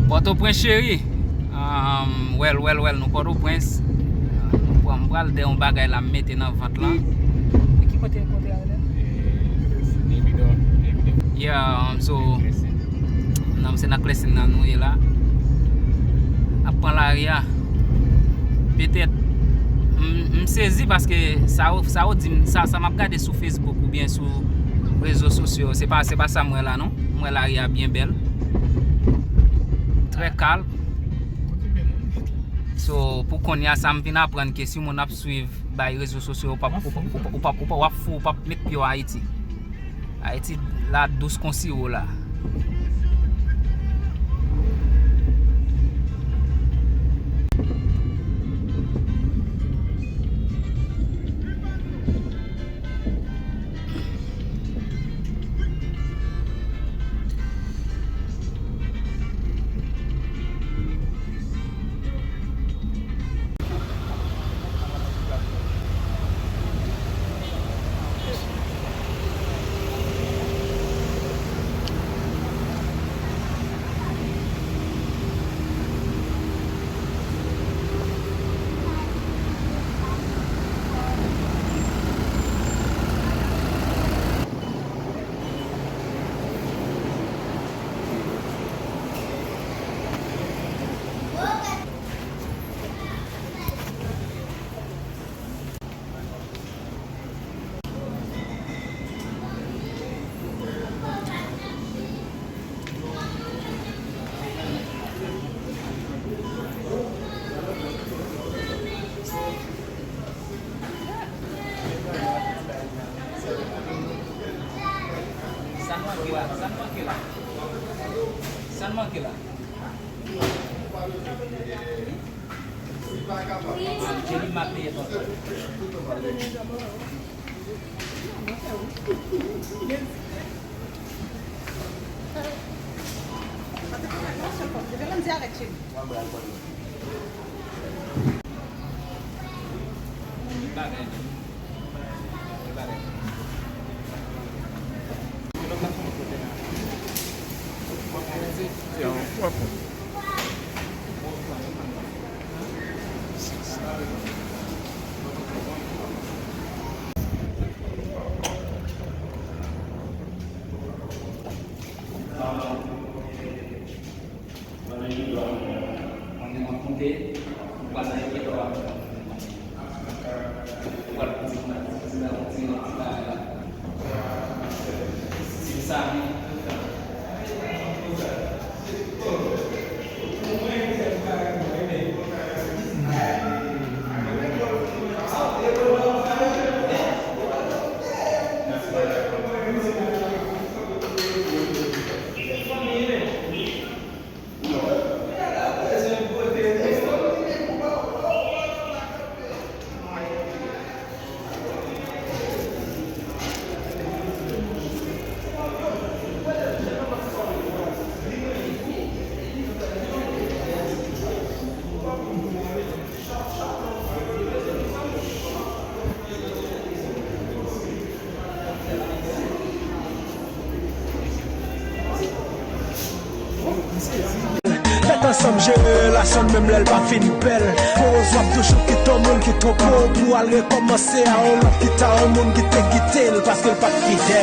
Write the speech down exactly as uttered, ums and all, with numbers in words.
Pòtoprens cheri. Um, well, well, well, nou Pòtoprens. Nou pran, m pral de yon bagay la m mete nan vant lan. Ki kote, kote a rele? Yeah, um, so, non, se nan Clèsin nan nou ye la. Ap pran lari a. Petèt, m, m sezi paske sa yo, sa yo di m, sa, sa m ap gade sou Facebook oubyen sou rezo sosyo, se pa, se pa sa m wè la non. M wè lari a byen bèl. Trè kalm. So, pou kounye a, sa m vin aprann ke si moun ap swiv bay rezo sosyo, ou p ap, ou p ap, ou p ap, ou p ap, ou p ap, w ap fou, ou p ap met pye w Ayiti. Ayiti la dous kon siwo la. Sa n manke la? Sa n manke la? Sa n manke la? Jelly m ap peye tonton. Fèt ansanm jere relasyon n menm lè l pa fin bèl. Poz w ap toujou kite yon moun ki twonpe w pou al rekòmanse a yon lòt ki ta yon moun ki te kite l paske l pa t fidèl.